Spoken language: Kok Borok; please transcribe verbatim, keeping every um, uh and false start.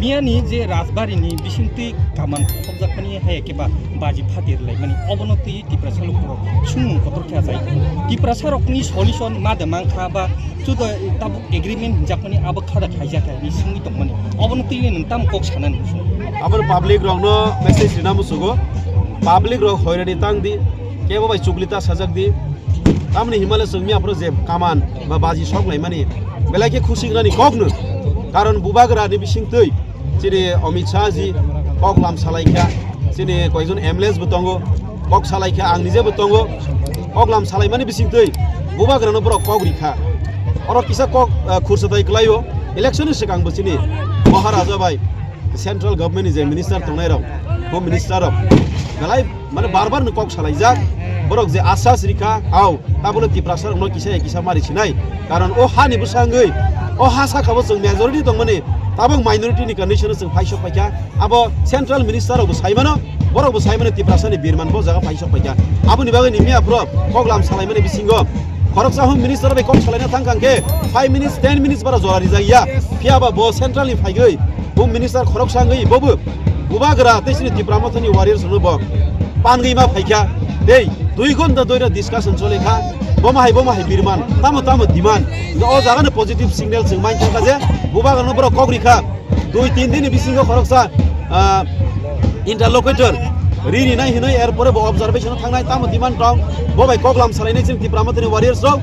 Miyani je Rajbari ni bisingtwi kaman khokjakmani hai khe ba baji phatir laimani, obono twi Tiprasa lukurok sumung kotor khe achai. Tiprasa rokni solution ma de mankha ba chudo tabuk agreement hinjakmani abo khada khaijak hai ni singwi tongmani, obono twi nwng tam kok sanani? Abo public rokno message rina musugo, public rok hoirani tang di, kebo bai chuklita sajak di. Tamni himale chwng miya phuru je kaman ba baji sok laimani belai khe khusi wngnani kokno. Karon bubagra ni bisingtwi chini Amit Shah ji kok lam salaikha, chini koijon M L As bo tongo, kok salaikha, ang nije bo tongo. Kok lam salaimani bisingtwi bubagrano borok kok rikha. Oro kisa kok, ah, khursatai kwlaio. Election ni swkang bo chini Maharaja bai central government ni je minister tongnai rok, home minister rok belai mane bar bar no kok salaijak. Borok je asas rikha, au, tabole Tiprasa rokno kisa ya kisa mari sinai. Karon o ha ni bwsangwi, o ha saka bo chwng majority tongmani, tabok minority ni condition o chwng paisok paikha. Abo central minister rok bo saimano, borok bo saimano Tiprasa ni birman bo jaga paisok paikha. Aboni bagwi ni miya phuru kok lam salaimani bisingo khoroksa home minister bai kok salaina thang kang khe five minutes, ten minutes bara jora rijak ya. Phiya ba bo central ni phaigwi home minister khoroksa wngwi bobo bubagra tei chini Tipra Mothani warriors rokno bo pangwi ma phaikha. Tei dui ghonta dui no discussion chole kha. Bomo hai, bomo hai birman, tamo tamo demand. O jaga no positive signal chwng main thangkha je bubagrano borok kok rikha. Dui tin din ni bisingo khoroksa, ah, interlocutor rini nai hinwi, er pore bo observation o thangnai, tamo demand tong, bo bai kok lam salainai chini Tipra Mothani warriors rok.